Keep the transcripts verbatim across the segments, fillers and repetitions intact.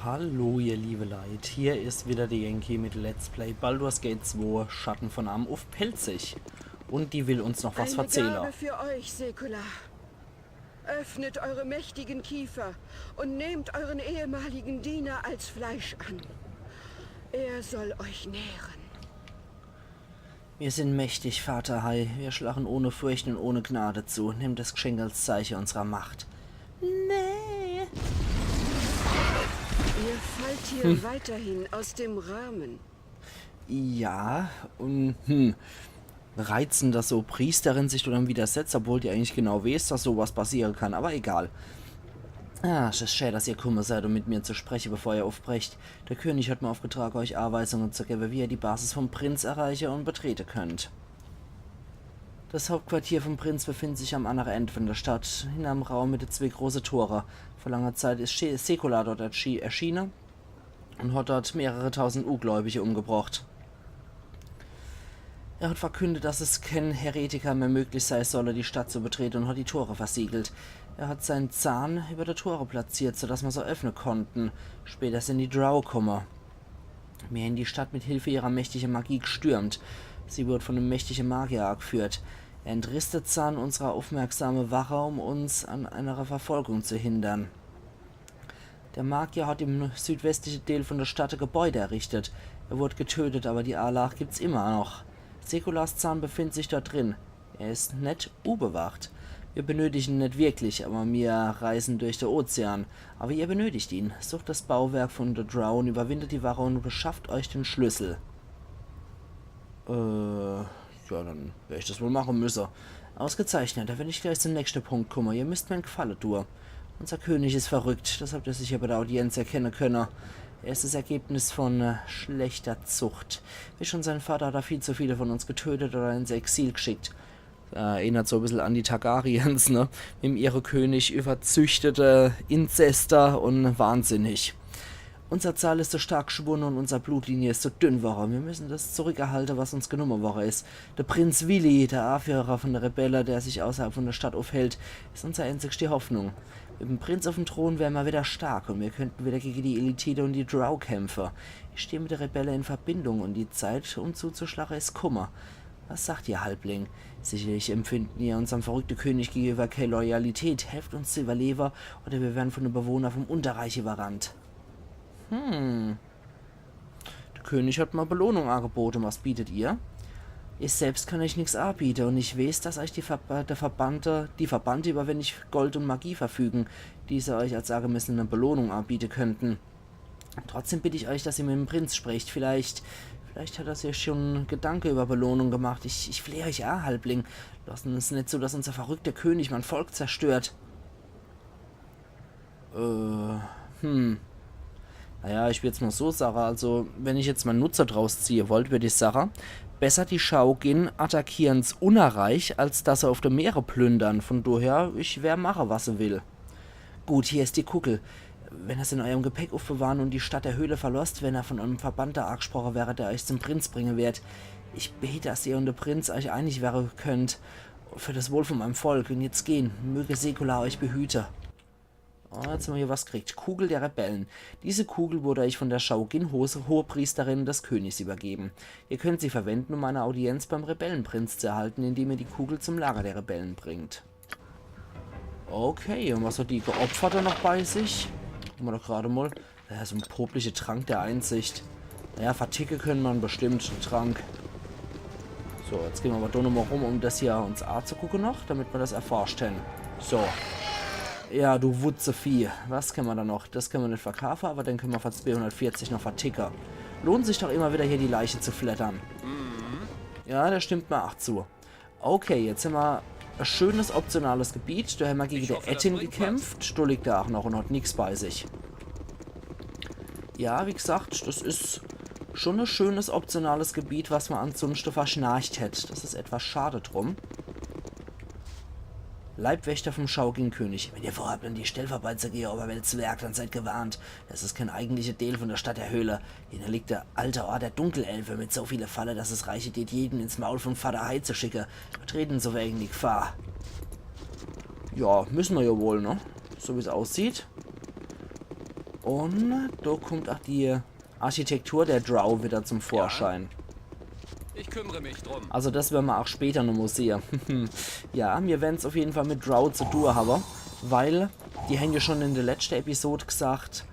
Hallo, ihr liebe Leit. Hier is wieder de Yankee mit Let's Play Baldur's Gate zwei Schatten von Amn uff Pälzisch. Und die will uns noch was Eine verzähle. Gabe für euch, Sekolah. Öffnet eure mächtigen Kiefer und nehmt euren ehemaligen Diener als Fleisch an. Er soll euch nähren. Wir sind mächtig, Vater Hai. Wir schlagen ohne Furcht und ohne Gnade zu. Nimm das Geschenk als Zeichen unserer Macht. Nee. Ihr fallt hier weiterhin aus dem Rahmen. Ja, und hm, reizend, dass so Priesterin sich do dann widersetzt, obwohl die eigentlich genau weeß, dass sowas passiere kann, aber egal. Ah, es is schää, dass ihr kumme seid, um mit mir zu spreche, bevor ihr uffbrecht. Der König hat mir uffgetrage, euch Anweisungen zu gewwe, wie ihr die Basis vom Prinz erreiche und betrete könnt. Das Hauptquartier vom Prinz befindet sich am annere End von der Stadt, in einem Raum mit zwee große Tore. Vor langer Zeit is She- Sekolah dort erschi- erschiene und hat dort mehrere tausend Ungläubige umgebrocht. Er hat verkündet, dass es kein Heretiker mehr möglich sei solle, die Stadt zu betrete, und hat die Tore versiegelt. Er hat seinen Zahn über der Tore platziert, sodass man se öffne konnten. Später sind die Drow kumme. Mir hän die Stadt mit Hilfe ihrer mächtigen Magie gestürmt. Sie wurde von einem mächtigen Magier angeführt. Er entriss de Zahn unserer aufmerksamen Wache, um uns an einer Verfolgung zu hindern. Der Magier hat im südwestlichen Teil von der Stadt ein Gebäude errichtet. Er wurde getötet, aber die Anlage gibt's immer noch. Sekolahs Zahn befindet sich dort drin. Er is net unbewacht. Wir benötigen ihn net wirklich, aber mir reisen durch den Ozean. Aber ihr benötigt ihn. Sucht das Bauwerk von The Drow, überwindet die Wache und beschafft euch den Schlüssel. Äh, ja, dann wer ich das wohl mache müsse. Ausgezeichnet, da will ich gleich zum nächsten Punkt kommen. Ihr müsst mir einen Gefallen tun. Unser König is verrückt, das habt ihr sicher bei der Audienz erkennen können. Er ist das Ergebnis von äh, schlechter Zucht. Wie schon sein Vater hat er viel zu viele von uns getötet oder ins Exil geschickt. Äh, erinnert so ein bisschen an die Targaryens, ne? Mit dem ihre König überzüchtete Inzester und wahnsinnig. Unser Zahl ist so stark geschwunden und unser Blutlinie ist so dünn geworden. Wir müssen das zurückerhalten, was uns genommen worden ist. Der Prinz Willi, der Anführer von der Rebelle, der sich außerhalb von der Stadt aufhält, ist unsere einzigste Hoffnung. Mit dem Prinz auf dem Thron wären wir wieder stark und wir könnten wieder gegen die Illithide und die Drow kämpfen. Ich stehe mit der Rebelle in Verbindung und die Zeit, um zuzuschlagen, ist kummer. Was sagt ihr, Halbling? Sicherlich empfinden ihr unserem verrückten König gegenüber keine Loyalität. Helft uns zu überleben, oder wir werden von den Bewohnern vom Unterreich überrannt. Hm. Der König hat mir Belohnung angeboten. Was bietet ihr? Ich selbst kann euch nichts anbieten und ich weiß, dass euch die, Ver der Verbannte, die Verbannte über wenig Gold und Magie verfügen, die sie euch als angemessene Belohnung anbieten könnten. Trotzdem bitte ich euch, dass ihr mit dem Prinz sprecht. Vielleicht, vielleicht hat er sich schon Gedanken über Belohnung gemacht. Ich, ich flehe euch an, Halbling. Lassen es nicht zu, dass unser verrückter König mein Volk zerstört. Äh, hm. Naja, ich würd's mal so sagen. Also, wenn ich jetzt mal Nutze draus ziehe wollt, würd ich sagen, besser die Shaoqin attackieren s Unnerreich, als dass se auf de Meere plündern. Von daher, ich wer mache, was se will. Gut, hier ist die Kugel. Wenn ihr sie in eurem Gepäck aufbewahren und die Stadt der Höhle verlasst, wenn ihr von einem Verbannte angesprochen werdet, der euch zum Prinz bringen wird. Ich bete, dass ihr und der Prinz euch einig werden könnt. Für das Wohl von meinem Volk. Und jetzt gehen. Möge Sekolah euch behüten. Oh, jetzt haben wir hier was gekriegt. Kugel der Rebellen. Diese Kugel wurde euch von der Shaoqin, Hose, Hohepriesterin des Königs, übergeben. Ihr könnt sie verwenden, um eine Audienz beim Rebellenprinz zu erhalten, indem ihr die Kugel zum Lager der Rebellen bringt. Okay, und was hat die Geopferte noch bei sich? Gucken wir doch gerade mal. Ja, so ein popliche Trank der Einsicht. Naja, verticke können man bestimmt, en Trank. So, jetzt gehen wir aber doch nochmal rum, um das hier uns anzugucken noch, damit wir das erforscht haben. So. Ja, du Wutzevieh. Was können wir da noch? Das können wir nicht verkaufen, aber den können wir für zweihundertvierzig noch verticke. Lohnt sich doch immer wieder hier die Leiche zu flattern. Ja, der stimmt mir auch zu. Okay, jetzt haben wir ein schönes optionales Gebiet. Da haben wir gegen die Ettin gekämpft. Da liegt er auch noch und hat nix bei sich. Ja, wie gesagt, das ist schon ein schönes optionales Gebiet, was man ansonsten verschnarcht hätt. Das ist etwas schade drum. Leibwächter vom Shaoqin-König. Wenn ihr vorhabt, an die Stell vorbeizugehen, Oberweltzwerg, dann seid gewarnt. Das ist kein eigentlicher Teil von der Stadt der Höhle. Hier liegt der alte Ort der Dunkelelfe mit so viele Falle, dass es reiche dät, jeden ins Maul von Vater Hai zu schicke. Wir treten so wegen die Gefahr. Ja, müssen wir ja wohl, ne? So wie's aussieht. Und do kommt auch die Architektur der Drow wieder zum Vorschein. Ich kümmere mich drum. Also das wer'n mer auch später noch mol sehe. Ja, mir werden's auf jeden Fall mit Drow zu tun haben, weil die haben ja schon in der letzten Episode gesagt,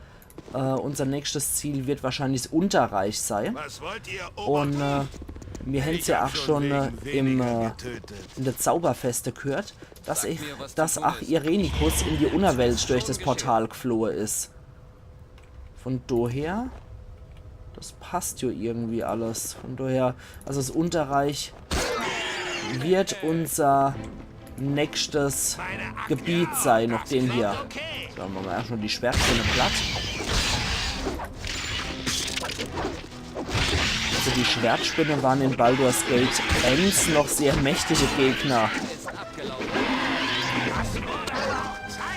äh, unser nächstes Ziel wird wahrscheinlich das Unterreich sein. Was wollt ihr, Und äh, Oberdude? mir haben's ja auch schon äh, im, äh, in der Zauberfeste gehört, dass, ich, dass auch Irenicus in die Unterwelt durch das Portal geflohen ist. Von daher, das passt ja irgendwie alles. Von daher, also das Unterreich wird unser nächstes Gebiet sein, noch dem hier. So, machen wir erstmal die Schwertspinne platt. Also die Schwertspinne waren in Baldur's Gate eins noch sehr mächtige Gegner.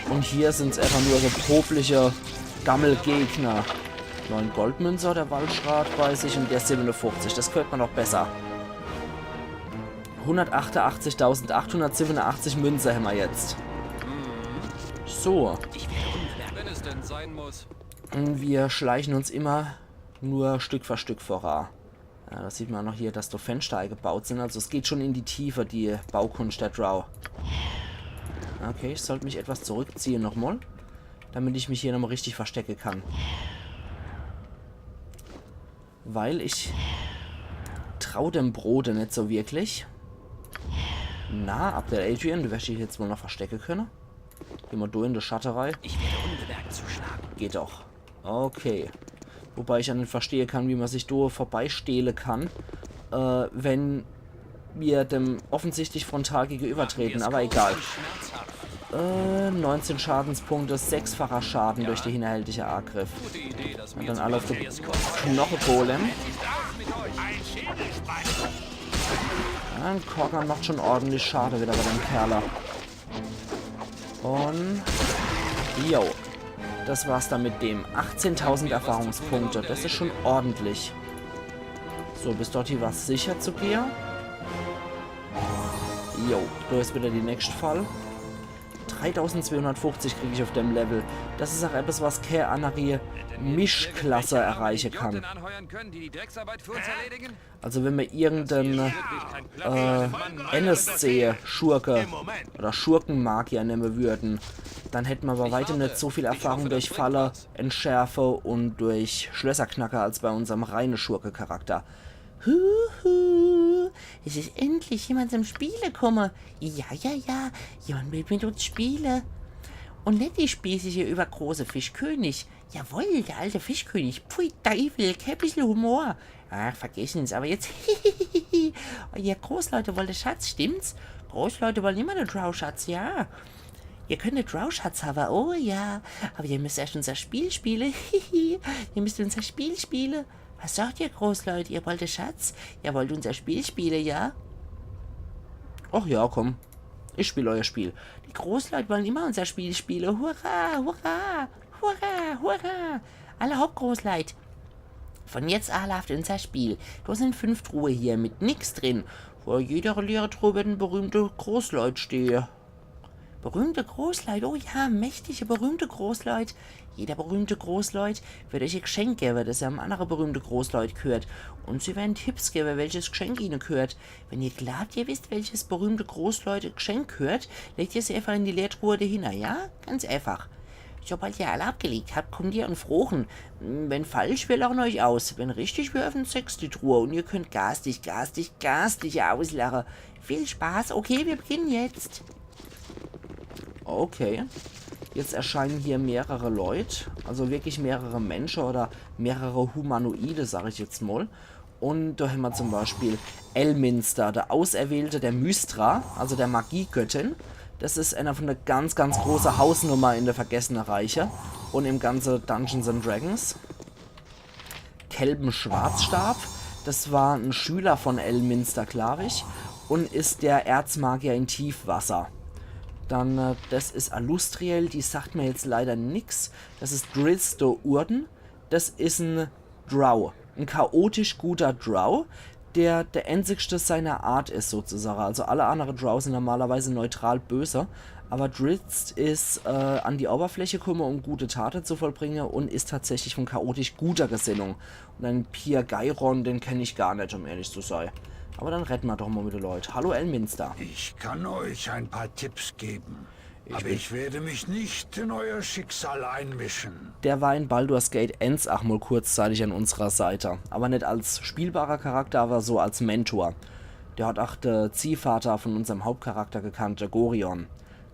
Und hier sind's einfach nur so poplige Gammelgegner. Neun Goldmünze hat der Waldschrat bei sich und der siebenundfünfzig. Das gehört mir noch besser. Hundertachtundachtzigtausendachthundertsiebenundachtzig Münze haben wir jetzt. So, Wenn es denn sein muss. und wir schleichen uns immer nur Stück für Stück voran. Ja, das sieht man auch noch hier, dass da Fenster eingebaut sind. Also es geht schon in die Tiefe, die Baukunst der Drow. Okay, ich sollte mich etwas zurückziehen nochmal, damit ich mich hier nochmal richtig verstecken kann. Weil ich trau dem Brode nicht so wirklich. Na, Abdel Adrian, du wirst dich jetzt wohl noch verstecken können. Geh mal du in die Schatterei. Ich werde unbemerkt zuschlagen. Geht doch. Okay. Wobei ich ja nicht verstehen kann, wie man sich da vorbeistehle kann, äh, wenn wir dem offensichtlich frontal gegenübertreten, aber egal. Äh, neunzehn Schadenspunkte, sechsfacher Schaden durch die hinterhältige Angriff. Gute Idee, das Und mir dann zu alle auf den Matthias Korn. Knochengolem. Ja, ein Korgan macht schon ordentlich Schade wieder bei dem Kerler. Und... Jo. Das war's dann mit dem. Achtzehntausend Erfahrungspunkte. Das ist schon ordentlich. So, bis dort hier war's sicher zu gehen. Jo, da ist wieder die nächste Fall. Dreitausendzweihundertfünfzig krieg ich auf dem Level. Das ist auch etwas, was keine andere Mischklasse erreichen kann. Idioten anheuern können, die die Drecksarbeit für uns erledigen? Also wenn wir irgendeinen äh, N S C-Schurke oder Schurkenmagier nehmen würden, dann hätten wir bei weitem nicht so viel Erfahrung durch Falle, Entschärfe und durch Schlösserknacker als bei unserem reinen Schurke-Charakter. Huhu, es ist endlich jemand zum Spiele komme. Ja, ja, ja, jemand will mit uns spiele. Und nicht die spießige übergroße Fischkönig. Jawohl, der alte Fischkönig. Pfui Teufel, kein bissel Humor. Ach, vergessen's, aber jetzt. Ihr Großleute wollt de Schatz, stimmt's? Großleute wollen immer de Drow-Schatz, ja. Ihr könnt de Drow-Schatz haben, oh ja. Aber ihr müsst erst unser Spiel spiele. Ihr müsst unser Spiel spiele. Was sagt ihr, Großleute? Ihr wollt de Schatz? Ihr wollt unser Spiel spiele, ja? Ach ja, komm. Ich spiel euer Spiel. Die Großleute wollen immer unser Spiel spiele. Hurra, hurra, hurra, hurra. Alle hopp, Großleit. Von jetzt an lauft unser Spiel. Da sind fünf Truhe hier mit nix drin. Vor jeder leere Truhe wird ein berühmter Großleit stehe. Berühmte Großleit, oh ja, mächtige berühmte Großleit. Jeder berühmte Großleit wird euch ein Geschenk geben, das einem andere berühmte Großleit gehört. Und sie werden Tipps geben, welches Geschenk ihnen gehört. Wenn ihr glaubt, ihr wisst, welches berühmte Großleit Geschenk gehört, legt ihr es einfach in die leere Truhe dahinter, ja? Ganz einfach. Sobald ihr alle abgelegt habt, kommt ihr und frochen. Wenn falsch, wir lachen euch aus. Wenn richtig, wir öffnen sechs die Truhe und ihr könnt garstig, garstig, garstig auslachen. Viel Spaß. Okay, wir beginnen jetzt. Okay. Jetzt erscheinen hier mehrere Leute, also wirklich mehrere Menschen oder mehrere Humanoide, sag ich jetzt mal. Und da haben wir zum Beispiel Elminster, der Auserwählte der Mystra, also der Magiegöttin. Das ist einer von der ganz, ganz große Hausnummer in der Vergessene Reiche und im ganze Dungeons and Dragons. Kelben Schwarzstab, das war ein Schüler von Elminster, glaub ich, und ist der Erzmagier in Tiefwasser. Dann, äh, das ist Alustriel, die sagt mir jetzt leider nix. Das ist Drizzt Do'Urden, das ist ein Drow, ein chaotisch guter Drow, der der einzigste seiner Art ist sozusagen. Also alle anderen Drow sind normalerweise neutral böse, Aber Drizzt is äh, an die Oberfläche kumme, um gute Tate zu vollbringe und is tatsächlich von chaotisch guter Gesinnung. Und den Pir Geiron, den kenn ich gar net, um ehrlich zu sei. Aber dann redde mer doch mal mit de Leut. Hallo Elminster. Ich kann euch ein paar Tipps geben, aber ich werde mich nicht in euer Schicksal einmischen. Derweil in Baldur's Gate eens ach mal kurzzeitig an unserer Seite. Aber net als spielbarer Charakter, aber so als Mentor. Der hat ach de Ziehvater von unserem Hauptcharakter gekannt, de Gorion.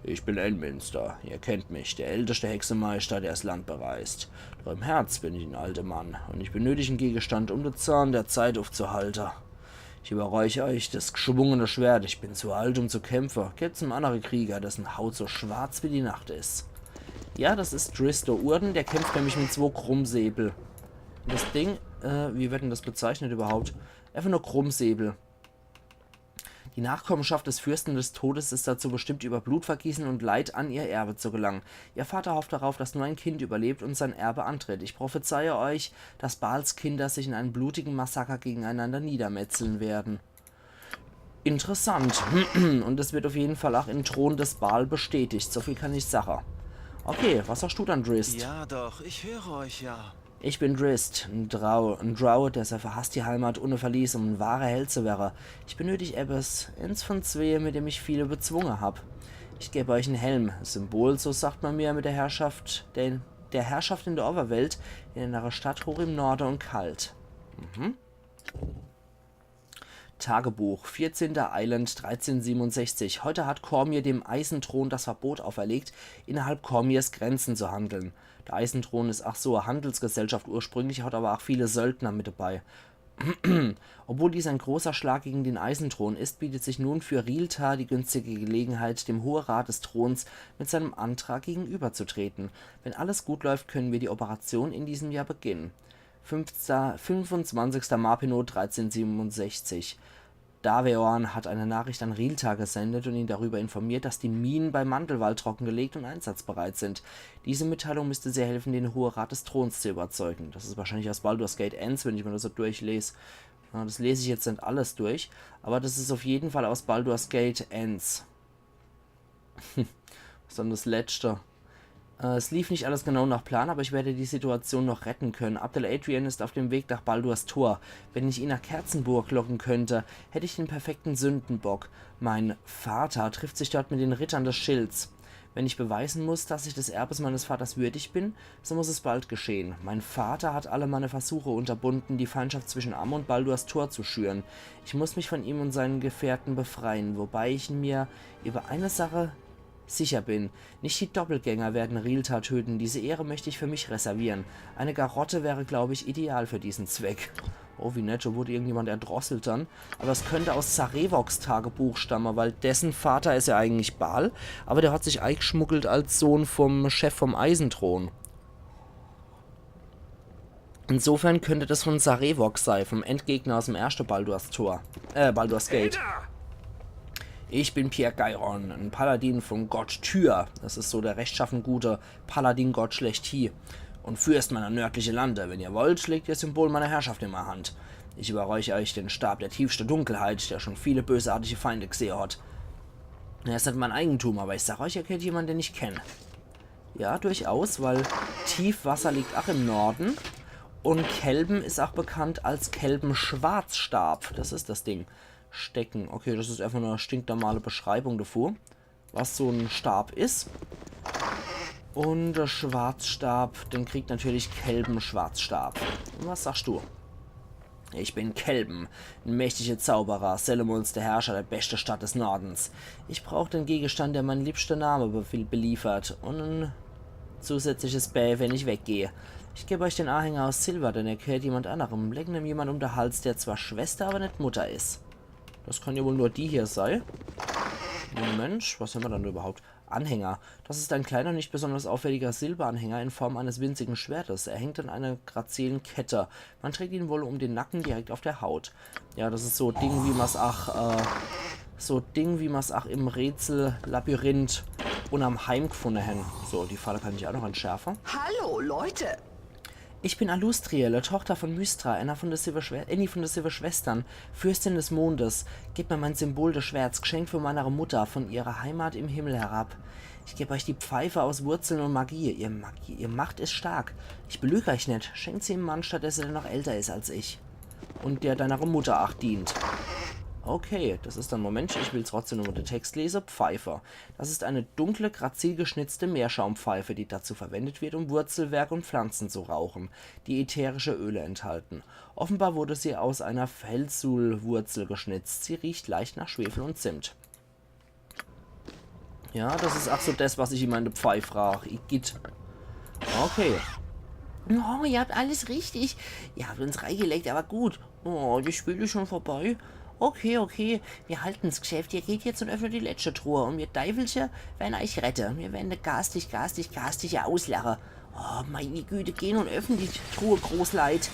Ich bin Elminster, ihr kennt mich, der älteste Hexemeister, der das Land bereist. Doch im Herz bin ich ein alter Mann und ich benötige einen Gegenstand, um den Zahn der Zeit aufzuhalten. Ich überreiche euch das geschwungene Schwert. Ich bin zu alt, um zu kämpfen. Gebt's einem anderen Krieger, dessen Haut so schwarz wie die Nacht ist. Ja, das ist Drizzt Do'Urden. Der kämpft nämlich mit zwei Krummsäbel. Und das Ding, äh, wie wird denn das bezeichnet überhaupt? Einfach nur Krummsäbel. Die Nachkommenschaft des Fürsten des Todes ist dazu bestimmt, über Blutvergießen und Leid an ihr Erbe zu gelangen. Ihr Vater hofft darauf, dass nur ein Kind überlebt und sein Erbe antritt. Ich prophezeie euch, dass Baals Kinder sich in einem blutigen Massaker gegeneinander niedermetzeln werden. Interessant. Und es wird auf jeden Fall auch im Thron des Baal bestätigt. So viel kann ich sache. Okay, was sagst du dann, Drizzt? Ja doch, ich höre euch ja. Ich bin Drizzt, ein Drow, ein Drow, der sei verhasste Heimat unne verließ, um ein wahrer Held zu werre. Ich benötig ebbes, eens von zwee, mit dem ich viele bezwunge hab. Ich geb euch einen Helm, Symbol, so sagt man mir, mit der Herrschaft, der, der Herrschaft in der Oberwelt, in einer Stadt hoch im Norde und kalt. Mhm. Tagebuch, vierzehnter Island, dreizehn siebenundsechzig. Heute hat Cormyr dem Eisenthron das Verbot auferlegt, innerhalb Cormyrs Grenzen zu handeln. Der Eisenthron ist ach so eine Handelsgesellschaft ursprünglich, hat aber auch viele Söldner mit dabei. Obwohl dies ein großer Schlag gegen den Eisenthron ist, bietet sich nun für Rieltar die günstige Gelegenheit, dem Hohen Rat des Throns mit seinem Antrag gegenüberzutreten. Wenn alles gut läuft, können wir die Operation in diesem Jahr beginnen. Fünfter, fünfundzwanzigster Marpenow, dreizehn siebenundsechzig. Daveorn hat eine Nachricht an Rieltar gesendet und ihn darüber informiert, dass die Minen bei Mandelwald trockengelegt und einsatzbereit sind. Diese Mitteilung müsste sehr helfen, den Hohen Rat des Throns zu überzeugen. Das ist wahrscheinlich aus Baldur's Gate eens, wenn ich mir das so durchlese. Ja, das lese ich jetzt nicht alles durch, aber das ist auf jeden Fall aus Baldur's Gate eens. Was dann das letzte? Äh, es lief nicht alles genau nach Plan, aber ich werde die Situation noch retten können. Abdel Adrian ist auf dem Weg nach Baldurs Tor. Wenn ich ihn nach Kerzenburg locken könnte, hätte ich den perfekten Sündenbock. Mein Vater trifft sich dort mit den Rittern des Schilds. Wenn ich beweisen muss, dass ich des Erbes meines Vaters würdig bin, so muss es bald geschehen. Mein Vater hat alle meine Versuche unterbunden, die Feindschaft zwischen Amn und Baldurs Tor zu schüren. Ich muss mich von ihm und seinen Gefährten befreien, wobei ich mir über eine Sache sicher bin. Nicht die Doppelgänger werden Rieltar töten. Diese Ehre möchte ich für mich reservieren. Eine Garotte wäre, glaube ich, ideal für diesen Zweck. Oh, wie nett, da wurde irgendjemand erdrosselt dann. Aber es könnte aus Sarevoks Tagebuch stammen, weil dessen Vater ist ja eigentlich Baal, aber der hat sich eingeschmuggelt als Sohn vom Chef vom Eisenthron. Insofern könnte das von Sarevok sei, vom Endgegner aus dem ersten Baldur's Tor. Äh, Baldur's Gate. Ich bin Pierre Gairon, ein Paladin von Gott Tyr. Das ist so der rechtschaffen gute Paladin-Gott schlechthin. Und Fürst meiner nördlichen Lande. Wenn ihr wollt, legt ihr das Symbol meiner Herrschaft in meine Hand. Ich überreiche euch den Stab der tiefsten Dunkelheit, der schon viele bösartige Feinde gesehen hat. Er ist nicht mein Eigentum, aber ich sag euch, er kennt jemanden, den ich kenne. Ja, durchaus, weil Tiefwasser liegt auch im Norden. Und Kelben ist auch bekannt als Kelben-Schwarzstab. Das ist das Ding. Stecken. Okay, das ist einfach nur eine stinknormale Beschreibung davor, was so ein Stab ist. Und der Schwarzstab, den kriegt natürlich Kelben-Schwarzstab. Und was sagst du? Ich bin Kelben, ein mächtiger Zauberer, Selomons der Herrscher der besten Stadt des Nordens. Ich brauche den Gegenstand, der meinen liebsten Namen be beliefert und ein zusätzliches Bää, wenn ich weggehe. Ich gebe euch den Anhänger aus Silber, denn er gehört jemand anderem. Legen ihm jemand um den Hals, der zwar Schwester, aber nicht Mutter ist. Das kann ja wohl nur die hier sei. Moment, was haben wir dann überhaupt? Anhänger. Das ist ein kleiner, nicht besonders auffälliger Silberanhänger in Form eines winzigen Schwertes. Er hängt an einer grazilen Kette. Man trägt ihn wohl um den Nacken direkt auf der Haut. Ja, das ist so Ding, wie mer's ach, äh, so Ding, wie mer's ach im Rätsel-Labyrinth und am Heim gefunden haben. So, die Falle kann ich auch noch entschärfen. Hallo, Leute. Ich bin Alustriele, Tochter von Mystra, einer von de siwwe Schwe-, ääni von de siwwe Schwestern, Fürstin des Mondes. Gib mir mein Symbol des Schwerts, geschenkt von meiner Mutter, von ihrer Heimat im Himmel herab. Ich geb euch die Pfeife aus Wurzeln und Magie. Ihr Magie, ihr Macht ist stark. Ich belüg euch net. Schenkt sie em Mann stattdessen, der noch älter ist als ich. Und der deiner Mutter ach dient. Okay, das ist dann, Moment, ich will trotzdem nur de Text lesen. Pfeife. Das ist eine dunkle, grazil geschnitzte Meerschaumpfeife, die dazu verwendet wird, um Wurzelwerk und Pflanzen zu rauchen, die ätherische Öle enthalten. Offenbar wurde sie aus einer Felsulwurzel geschnitzt. Sie riecht leicht nach Schwefel und Zimt. Ja, das ist ach so das, was ich immer in de Pfeif rauch. Igitt. Okay. Oh, ihr habt alles richtig. Ihr habt uns reingelegt, aber gut. Oh, das Spiel ist schon vorbei. Okay, okay. Wir halten's Geschäft. Ihr geht jetzt und öffnet die letzte Truhe. Und wir Deifelche werden euch retten. Wir werden de garstig, garstig, garstige auslachen. Oh, meine Güte, gehen und öffnen die Truhe, Großleit.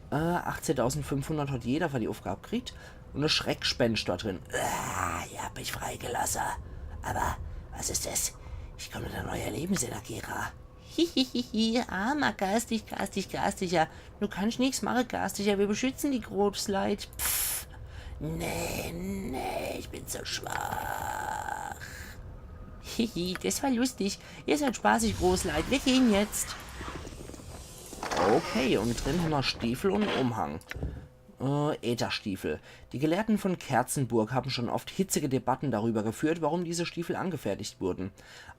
Äh, achtzehntausendfünfhundert hat jeder für die Aufgabe gekriegt. Und e Schreckgespenst da drin. Ah, ihr habt mich freigelassen. Aber was ist das? Ich komme in eine neue Lebensenergie ra. Hihihihi, armer Garstig, Garstig, Garstiger. Du kannst nix machen, Garstiger. Wir beschützen die Großleit. Pff. Nee, nee, ich bin so schwach. Hihi, das war lustig. Ihr seid spaßig, Großleit. Wir gehen jetzt. Okay, und drin haben wir Stiefel und Umhang. Äh, Ätherstiefel. Die Gelehrten von Kerzenburg haben schon oft hitzige Debatten darüber geführt, warum diese Stiefel angefertigt wurden.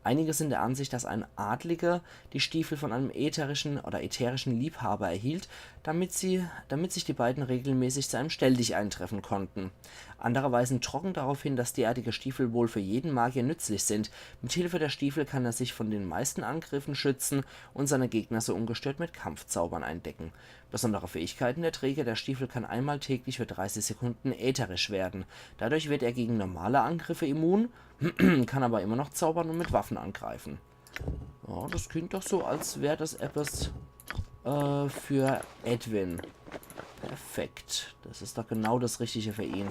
Einige sind der Ansicht, dass ein Adliger die Stiefel von einem ätherischen oder ätherischen Liebhaber erhielt, damit sie, damit sich die beiden regelmäßig zu einem Stelldichein treffen konnten. Andere weisen trocken darauf hin, dass derartige Stiefel wohl für jeden Magier nützlich sind. Mit Hilfe der Stiefel kann er sich von den meisten Angriffen schützen und seine Gegner so ungestört mit Kampfzaubern eindecken. Besondere Fähigkeiten: Der Träger der Stiefel kann einmal täglich für dreißig Sekunden ätherisch werden. Dadurch wird er gegen normale Angriffe immun, kann aber immer noch zaubern und mit Waffen angreifen. Ja, das klingt doch so, als wär das etwas, äh, für Edwin. Perfekt. Das ist doch genau das Richtige für ihn.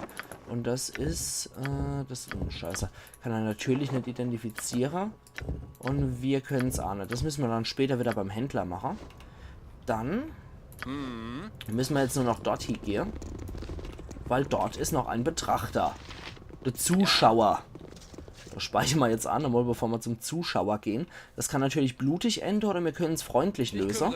Und das ist, äh, das, oh, Scheiße. Kann er natürlich nicht identifizieren. Und wir können's ach net. Das müssen wir dann später wieder beim Händler machen. Dann müssen wir jetzt nur noch dort hingehen. Weil dort ist noch ein Betrachter. Der Zuschauer. Das speichern wir jetzt ach nochmal, bevor wir zum Zuschauer gehen. Das kann natürlich blutig enden oder wir können's freundlich lösen.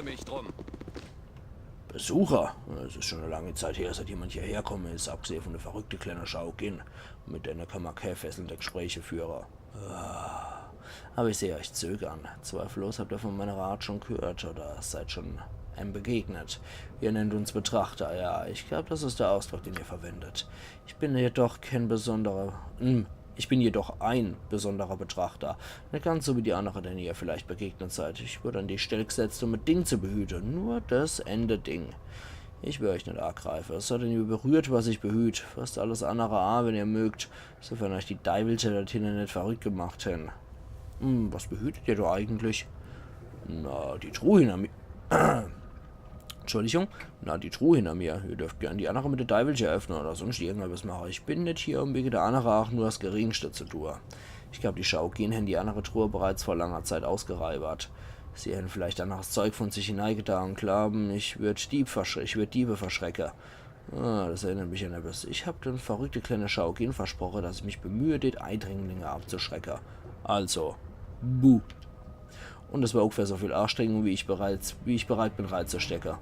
Besucher. Es ist schon eine lange Zeit her, seit jemand hierher gekommen ist, abgesehen von der verrückte kleine Shaoqin. Mit denen kann man keine fesselnde Gespräche führen. Ah. Aber ich sehe euch zögern. Zweifellos habt ihr von meiner Art schon gehört oder seid schon einem begegnet. Ihr nennt uns Betrachter, ja, ich glaube, das ist der Ausdruck, den ihr verwendet. Ich bin jedoch kein besonderer, hm, ich bin jedoch ein besonderer Betrachter. Nicht ganz so wie die anderen, denen ihr vielleicht begegnet seid. Ich wurde an die Stelle gesetzt, um ein Ding zu behüten. Nur das eine Ding. Ich will euch nicht angreifen. Es hat ihn berührt, was ich behüt. Fast alles andere ach, wenn ihr mögt. Sofern euch die Deiwelcher dort hinten nicht verrückt gemacht haben. Hm, was behütet ihr da eigentlich? Na, die Truhe hinter mir. Entschuldigung. Na, die Truhe hinter mir. Ihr dürft gern die andere mit der Deiwelcher öffnen oder sonst irgendetwas machen. Ich bin nicht hier, um wegen der andere ach nur das Geringste zu tun. Ich glaube, die Shaoqin haben die andere Truhe bereits vor langer Zeit ausgeräubert. Sie haben vielleicht anderes Zeug von sich hineingetan und glauben, ich würde Dieb verschre-, ich würde Diebe verschrecken. Ah, das erinnert mich an etwas. Ich habe dem verrückten kleinen Shaoqin versprochen, dass ich mich bemühe, die Eindringlinge abzuschrecken. Also, buh. Und es war ungefähr so viel Anstrengung, wie ich bereits, wie ich bereit bin, reinzustecken.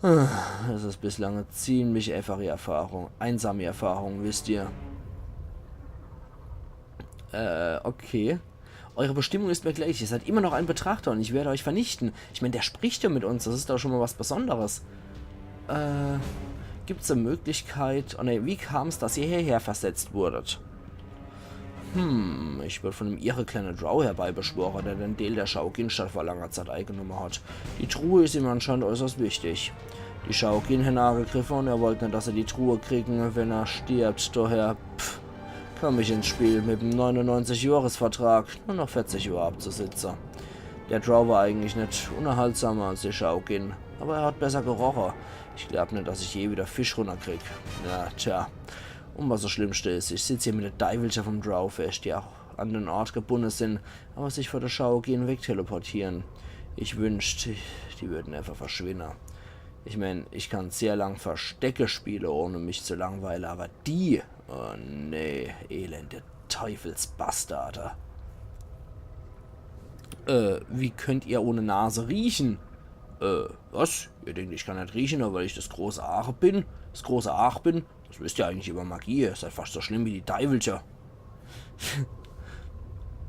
Ah, es ist bislang eine ziemlich einfache Erfahrung. Einsame Erfahrung, wisst ihr. Äh, okay. Eure Bestimmung ist mir gleich. Ihr seid immer noch ein Betrachter und ich werde euch vernichten. Ich meine, der spricht ja mit uns. Das ist doch schon mal was Besonderes. Äh, gibt's eine Möglichkeit? Oh ne, wie kam's, dass ihr hierher versetzt wurdet? Hm, ich wurde von dem irre kleine Drow herbeibeschworen, der den Deel der Shaoqin-Stadt vor langer Zeit eingenommen hat. Die Truhe ist ihm anscheinend äußerst wichtig. Die Shaoqin haben angegriffen und er wollte nicht, dass sie die Truhe kriegen, wenn er stirbt. Daher, pff, kam ich ins Spiel mit dem neunundneunzig-Jahres-Vertrag nur noch vierzig Jahre abzusitzen. Der Drow war eigentlich nicht unterhaltsamer als die Shaoqin, aber er hat besser gerochen. Ich glaube nicht, dass ich je wieder Fisch runterkrieg. Na, tja. Und was das Schlimmste ist, ich sitze hier mit der Deiwelcher vom Drow fest, die auch an den Ort gebunden sind, aber sich vor der Shaoqin wegteleportieren. Ich wünscht, die würden einfach verschwinne. Ich mein, ich kann sehr lang Verstecke spiele, ohne mich zu langweile, aber die, oh nee, elende Teufelsbastarde. Äh, wie könnt ihr ohne Nase riechen? Äh, was? Ihr denkt, ich kann net rieche, nur weil ich das große Aach bin? Das große Aach bin? Das wisst ihr eigentlich über Magie. Ihr seid fast so schlimm wie die Deiwelcher.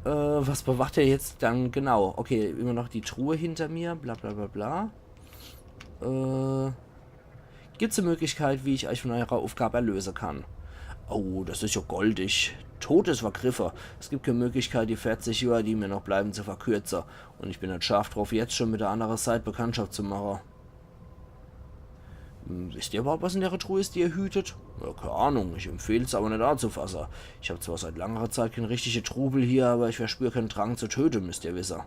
Äh, was bewacht er jetzt dann genau? Okay, immer noch die Truhe hinter mir. Bla bla bla bla. Äh, gibt's e Möglichkeit, wie ich euch von eurer Aufgabe erlöse kann? Oh, das is ja goldig. Todesvergriffe. Es gibt keine Möglichkeit, die vierzig Johr, die mir noch bleiben, zu verkürze. Und ich bin net scharf drauf, jetzt schon mit der anderen Seite Bekanntschaft zu machen. Hm, wisst ihr überhaupt, was in der Truhe is, die ihr hütet? Ja, keine Ahnung, ich empfehl's aber net anzufasse. Ich hab zwar seit langer Zeit kein richtige Trubel hier, aber ich verspür keinen Drang zu töten, müsst ihr wisse.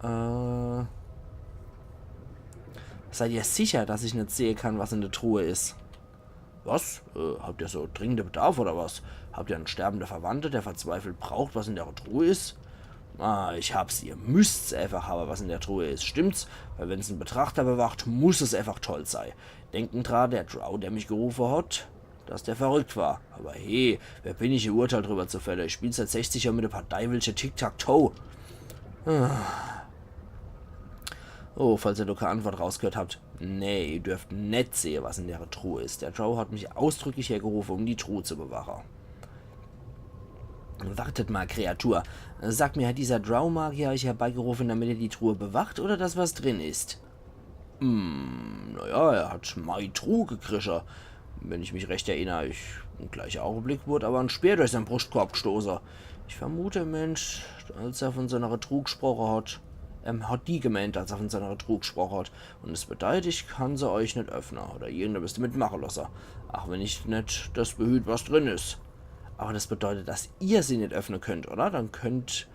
Äh, seid ihr sicher, dass ich net sehe kann, was in der Truhe is? Was? Äh, habt ihr so dringende Bedarf oder was? Habt ihr einen sterbenden Verwandten, der verzweifelt braucht, was in der Truhe is? Ah, ich hab's, ihr müsst's einfach haben, was in der Truhe is, stimmt's? Weil wenn's en Betrachter bewacht, muss es einfach toll sei. Denken dran, der Drow, der mich gerufen hat, dass der verrückt war. Aber hey, wer bin ich, ein Urteil drüber zu fällen? Ich spiel seit sechzig Jahren mit ein paar Deiwelcher Tic-Tac-Toe. Ah. Oh, falls ihr noch keine Antwort rausgehört habt. Nee, ihr dürft net sehe, was in der Truhe is. Der Drow hat mich ausdrücklich hergerufen, um die Truhe zu bewachen. Wartet mal, Kreatur. Sagt mir, hat dieser Drow-Magier euch herbeigerufen, damit ihr die Truhe bewacht oder das, was drin is? Hm, naja, er hat Mai Truhe gekrische. Wenn ich mich recht erinnere, ich, im gleichen Augenblick wurde aber ein Speer durch seinen Brustkorb gestoßen. Ich vermute, Mensch, als er von seiner Truhe gesprochen hat, ähm, hat die gemeint, als er von seiner Truhe gesprochen hat. Und es bedeutet, ich kann se euch net öffnen oder irgendetwas damit machen lassen. Auch wenn ich net das behüt, was drin is. Aber das bedeutet, dass ihr sie net öffnen könnt, oder? Dann könnt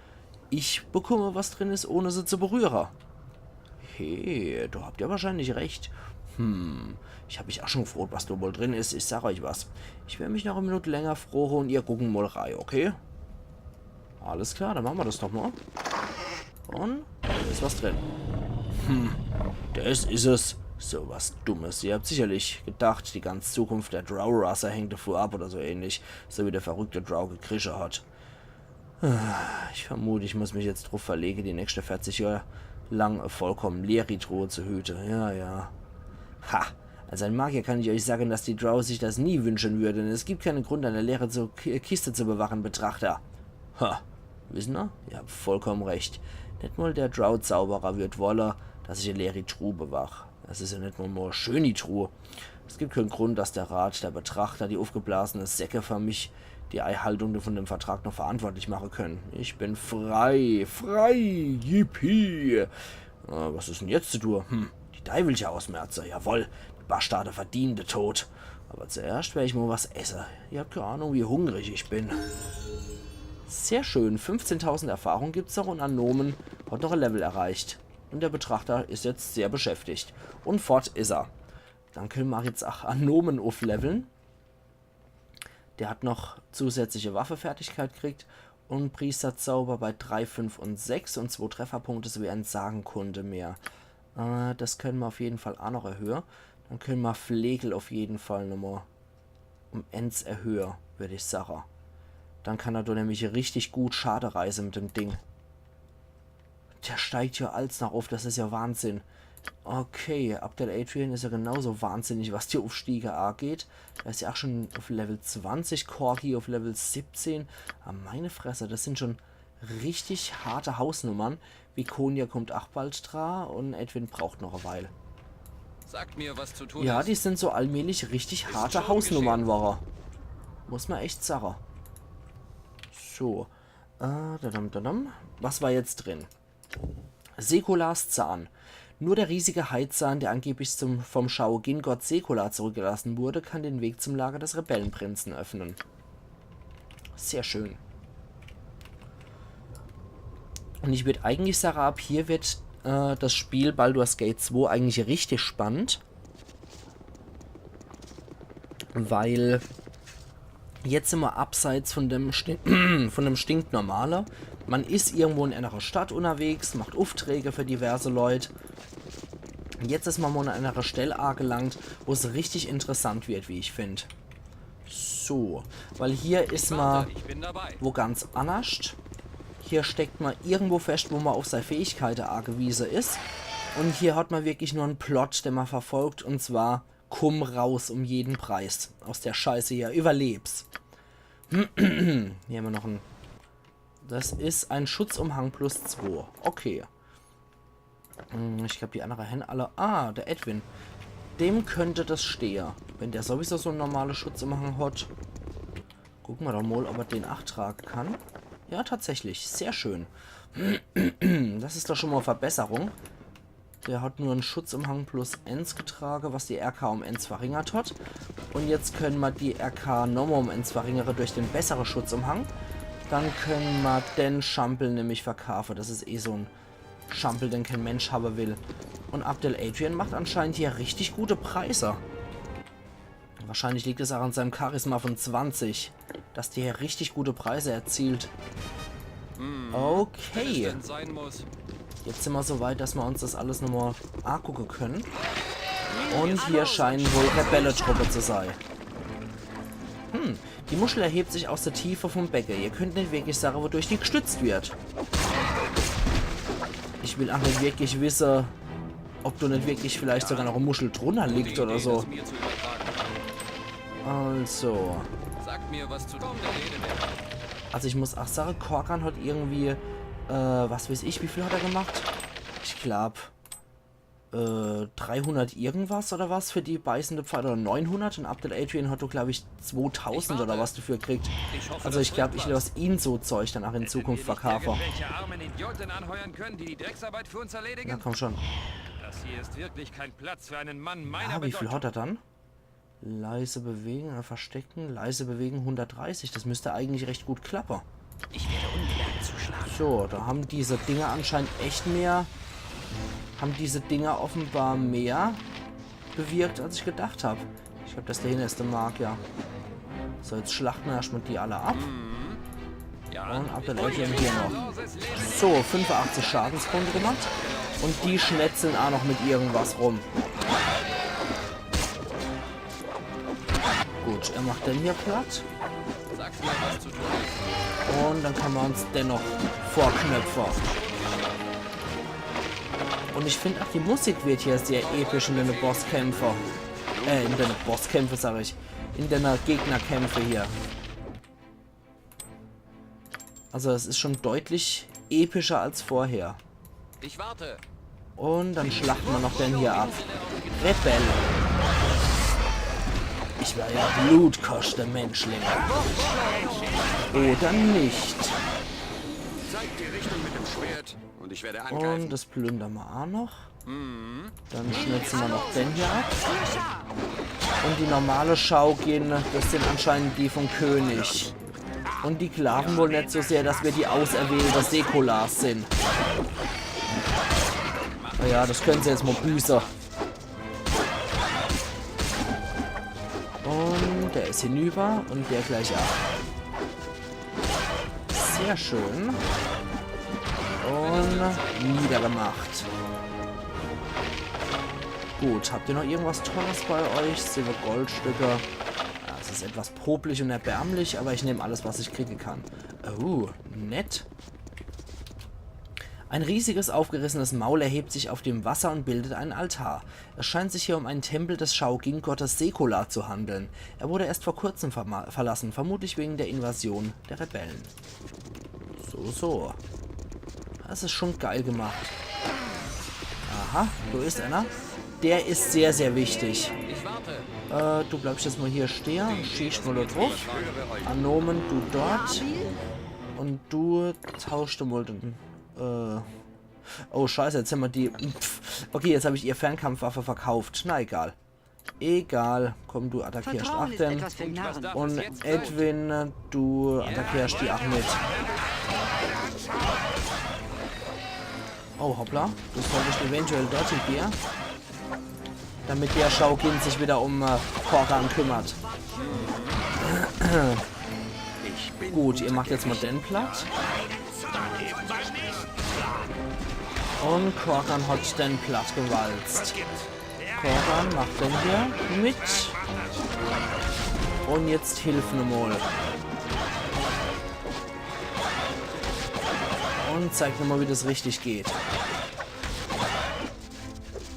ich bekomme, was drin is, ohne se zu berühren. Hey, da habt ihr wahrscheinlich recht. Hm, ich hab mich auch schon gefroht, was da wohl drin is. Ich sag euch was. Ich werde mich noch eine Minute länger frohe und ihr gucken mal rein, okay? Alles klar, dann machen wir das doch mal. Und da is was drin. Hm, das is es. So was Dummes. Ihr habt sicherlich gedacht, die ganze Zukunft der Drow-Rasse hängt davon ab oder so ähnlich. So wie der verrückte Drow gekrische hat. Ich vermute, ich muss mich jetzt drauf verlegen, die nächste vierzig Johr lang e vollkommen leere Truhe zu hüten. Ja, ja. Ha! Als ein Magier kann ich euch sagen, dass die Drow sich das nie wünschen würden. Es gibt keinen Grund, eine leere zu Ki- Kiste zu bewachen, Betrachter. Ha! Wissen er? Ihr habt vollkommen recht. Net mal der Drow-Zauberer wird wolle, dass ich e leere Truhe bewach. Das is ja net mal, mal e schöne Truhe. Es gibt keinen Grund, dass der Rat der Betrachter, die aufgeblasene Säcke, für mich die Einhaltung von dem Vertrag noch verantwortlich machen können. Ich bin frei, frei, yippie. Äh, was is denn jetzt zu tun? Hm, die Deiwelcher ausmerze, jawohl. Die Bastarde verdienen den Tod. Aber zuerst werde ich mal was essen. Ihr habt keine Ahnung, wie hungrig ich bin. Sehr schön, fünfzehntausend Erfahrung gibt's noch und Anomen hat noch e Level erreicht. Und der Betrachter is jetzt sehr beschäftigt. Und fort is er. Dann können wir jetzt auch Anomen aufleveln. Der hat noch zusätzliche Waffefertigkeit gekriegt und Priesterzauber bei drei, fünf und sechs und zwei Trefferpunkte sowie ein Sagenkunde mehr. Äh, das können wir auf jeden Fall auch noch erhöhen. Dann können wir Flegel auf jeden Fall nochmal um eins erhöhen, würde ich sagen. Dann kann er da nämlich richtig gut Schade reißen mit dem Ding. Der steigt ja als noch auf, das is ja Wahnsinn. Okay, Abdel Adrian is ja genauso wahnsinnig, was die Aufstiege angeht. Er is ja auch schon auf Level zwanzig, Corgi auf Level siebzehn. Aber meine Fresse, das sind schon richtig harte Hausnummern. Viconia kommt auch bald dran und Edwin braucht noch e Weile. Sagt mir, was zu tun Ja, ist. Die sind so allmählich richtig harte schon Hausnummern, geschehen. Wahrer. Muss man echt sagen. So. Äh, dadam, dadam. Was war jetzt drin? Sekolars Zahn. Nur der riesige Haizahn, der angeblich zum, vom Shaogin-Gott Sekolar zurückgelassen wurde, kann den Weg zum Lager des Rebellenprinzen öffnen. Sehr schön. Und ich würd eigentlich sagen, ab hier wird äh, das Spiel Baldur's Gate zwei eigentlich richtig spannend. Weil Jetzt sin mer abseits von dem, Stin von dem Stinknormale. Man is irgendwo in enere Stadt unterwegs, macht Ufträge für diverse Leut. Jetzt is mer mol an enere Stell agelangt, wo's richtig interessant wird, wie ich find. So, weil hier is mer wo ganz annerscht. Hier steckt mer irgendwo fescht, wo mer auf sei Fähigkeite agewiese is. Un hier hat mer wirklich nur en Plot, den mer verfolgt, un zwar: Kumm raus um jeden Preis aus der Scheiße hier. Überleb's. Hier hammer noch en... Das is en Schutzumhang plus zwo. Okay. Hm, ich glaab, die annere hen alle... Ah, der Edwin. Dem könnt das stehe. Wenn der sowieso so en normale Schutzumhang hat. Gucke mer doch mol, ob er den ach trage kann. Ja, tatsächlich. Sehr schön. Das is doch schon mol e Verbesserung. Der hat nur en Schutzumhang plus ens getrage, was die R K um ens verringert hat. Un jetzt könne mer die R K nochmol um ens verringere durch den bessere Schutzumhang. Dann könne mer den Schampel nämlich verkaafe. Das is eh so en Schampel, den kee Mensch hawwe will. Un Abdel Adrian macht anscheinend hier richtig gute Preise. Wahrscheinlich liegt es ach an seinem Charisma von zwanzig, dass der hier richtig gute Preise erzielt. Okay. Jetzt sin mer so weit, dass mer uns das alles nochmol agucke könne. Un hier scheinen wohl Rebelletruppe zu sei. Hm, die Muschel erhebt sich aus der Tiefe vom Becke. Ihr könnt net wirklich sage, wodurch die gestützt wird. Ich will ach net wirklich wisse, ob do net wirklich vielleicht sogar noch e Muschel drunner liegt oder so. Also. Sagt mir, was zu tun. Also ich muss ach sage, Korgan hat irgendwie, äh, was weiß ich, wie viel hat er gemacht? Ich glaab, äh, dreihundert irgendwas oder was für die beißende Pfeile oder neunhundert un Abdel Adrian hat do, glaab ich, zwotausend oder was dafür gekriegt. Also ich glaab, ich lass ihn so Zeug dann ach in Zukunft verkaafe. Irgendwelche armen Idioten anheuern können, die die Drecksarbeit für uns erledigen? Na komm schon. Das hier ist wirklich kein Platz für einen Mann meiner Ja, wie viel Bedeutung. Hat er dann? Leise bewegen, äh, verstecken, leise bewegen hundertdreißig. Das müsst eigentlich recht gut klappe. Ich werde ungern zuschlagen. So, do ham diese Dinger anscheinend echt mehr, ham diese Dinger offenbar mehr bewirkt, als ich gedacht hab. Ich glaab, das do hinne is de Magier. So, jetzt schlachte mer erschtmol die alle ab. Un ab dann hier noch. So, fünfundachtzig Schadenspunkte gemacht. Un die schnetzeln ach noch mit irgendwas rum. Gut, er macht den hier platt. Un dann könne mer uns dennoch vorknöpfe. Un ich find ach, die Musik wird hier sehr episch in denne Bosskämpfe. Äh, in denne Bosskämpfe, sag ich. In denne Gegnerkämpfe hier. Also es is schon deutlich epischer als vorher. Ich warte. Un dann schlachte mer noch den hier ab. Rebell. Ich werde Blut koste, Menschlinge. Oder net. Zeigt die Richtung mit dem Schwert und ich werde Un angreifen. Das plündere mer ach noch. Dann schnetzle mer noch den hier ab. Un die normale Schaugin, das sin anscheinend die vom König. Un die glaawe wohl net so sehr, dass mer die auserwählte Sekolahs sin. Naja, das könne se jetzt mol büße. Un der is hinüber un der gleich ach. Sehr schön. Un niedergemacht. Gut, habt ihr noch irgendwas Tolles bei euch? Silber, Goldstücke. Ja, es is etwas popelig un erbärmlich, awwer ich nehm alles, was ich kriege kann. Oh, nett. Ein riesiges, aufgerissenes Maul erhebt sich auf dem Wasser und bildet einen Altar. Es scheint sich hier um einen Tempel des Shaogin-Gottes Sekolah zu handeln. Er wurde erst vor kurzem verma- verlassen, vermutlich wegen der Invasion der Rebellen. So, so. Das is schon geil gemacht. Aha, do is einer. Der is sehr, sehr wichtig. Äh, du bleibst jetzt mol hier stehe un schießt mol do druff. Anomen, du dort. Un du tauschst mol den, äh, oh, scheiße, jetzt hammer die, pff, okay, jetzt hab ich ihr Fernkampfwaffe verkauft. Na egal. Egal. Komm, du attackierst ach den. Un Edwin, du attackierst die ach mit. Oh, hoppla. Du solltest eventuell dorthin gehe. Damit der Shaogin sich wieder um, äh, Korgan kümmert. Gut, ihr macht jetzt mal den platt. Und Korgan hat den platt gewalzt. Korgan macht den hier mit. Und jetzt hilf nochmal. Und zeig nochmal, wie das richtig geht.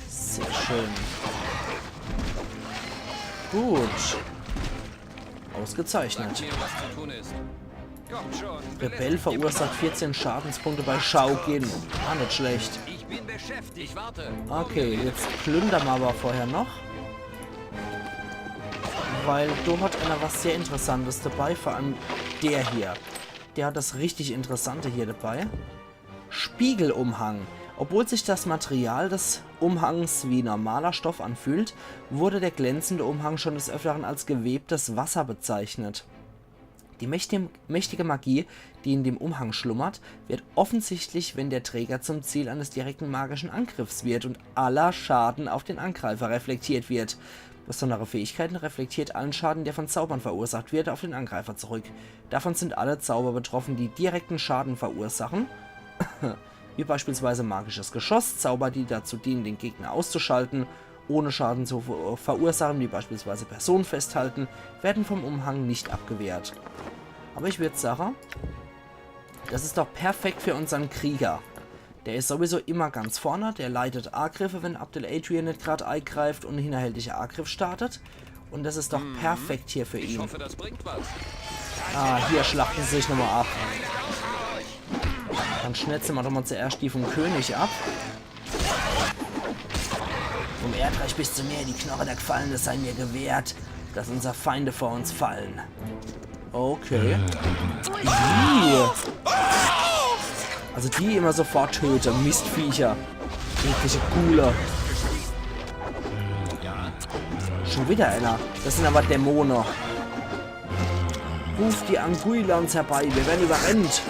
Sehr schön. Gut. Ausgezeichnet. Mir, was zu tun ist. Kommt schon. Rebell verursacht vierzehn Schadenspunkte bei Shao Qin. Ah, nicht schlecht. Ich bin beschäftigt. Ich warte. Okay, jetzt plündern wir aber vorher noch. Weil da hat einer was sehr Interessantes dabei, vor allem der hier. Der hat das richtig Interessante hier dabei. Spiegelumhang. Obwohl sich das Material des Umhangs wie normaler Stoff anfühlt, wurde der glänzende Umhang schon des Öfteren als gewebtes Wasser bezeichnet. Die mächtige, mächtige Magie, die in dem Umhang schlummert, wird offensichtlich, wenn der Träger zum Ziel eines direkten magischen Angriffs wird und aller Schaden auf den Angreifer reflektiert wird. Besondere Fähigkeiten reflektiert allen Schaden, der von Zaubern verursacht wird, auf den Angreifer zurück. Davon sind alle Zauber betroffen, die direkten Schaden verursachen, wie beispielsweise magisches Geschoss, Zauber, die dazu dienen, den Gegner auszuschalten, ohne Schaden zu ver- verursachen, wie beispielsweise Personen festhalten, werden vom Umhang nicht abgewehrt. Aber ich würd sagen, das ist doch perfekt für unseren Krieger. Der ist sowieso immer ganz vorne, der leitet Angriffe, wenn Abdel Adrian nicht gerade eingreift und ein hinterhältiger Angriff startet. Und das ist doch perfekt hier für Ich ihn. Hoffe, das bringt was. Ah, hier schlachten sie sich nochmal ab. Dann schnetzen wir doch mal zuerst die vom König ab. Vom Erdreich bis zum Meer, die Knochen der Gefallenen sei mir gewährt, dass unsere Feinde vor uns fallen. Okay. Ih. Also die immer sofort töte, Mistviecher. Eklige Ghule. Schon wieder einer. Das sind aber Dämonen. Ruft die Anguilans herbei, wir werden überrennt.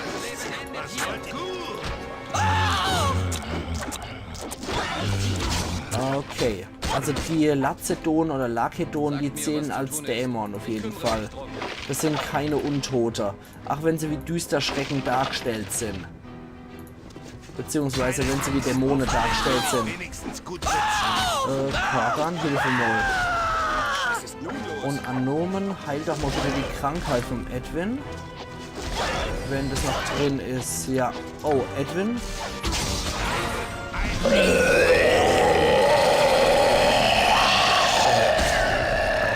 Okay. Also die Lazedonen oder Lakedonen, die zählen als Dämon auf jeden Fall. Das sind keine Untote. Auch wenn sie wie Düsterschrecken dargestellt sind. Beziehungsweise wenn sie wie Dämonen dargestellt sind. Wenigstens gut sitzen. Äh, Korgan, hilf mal. Und Anomen, heil doch mal bitte die Krankheit vom Edwin. Wenn das noch drin ist, ja. Oh, Edwin.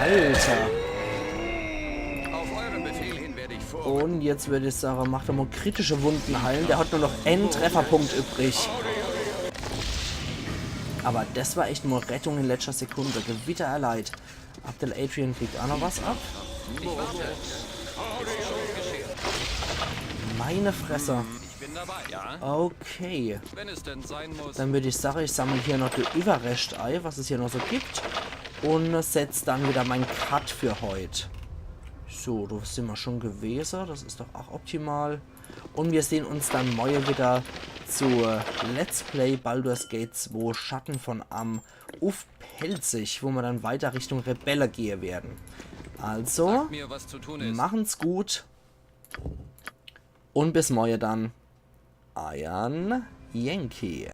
Alter. Auf euren Befehl hin werde ich vor. Und jetzt würde ich sagen, mach doch mal kritische Wunden heilen. Der hat nur noch einen Trefferpunkt übrig. Aber das war echt mal Rettung in letzter Sekunde. Gewitter erleid. Abdel Adrian kriegt auch noch was ab. Meine Fresse. Ich bin dabei, ja? Okay. Wenn es denn sein muss. Dann würde ich sagen, ich sammle hier noch die Überreste ein, was es hier noch so gibt. Und setz dann wieder mein Cut für heute. So, da sind wir schon gewesen. Das ist doch auch optimal. Und wir sehen uns dann morgen wieder zu Let's Play Baldur's Gate zwei Schatten von Amn uff Pälzisch, wo wir dann weiter Richtung Rebelle gehen werden. Also, Mir, was zu tun ist. machen's gut. Und bis morgen dann. Euer Yankee.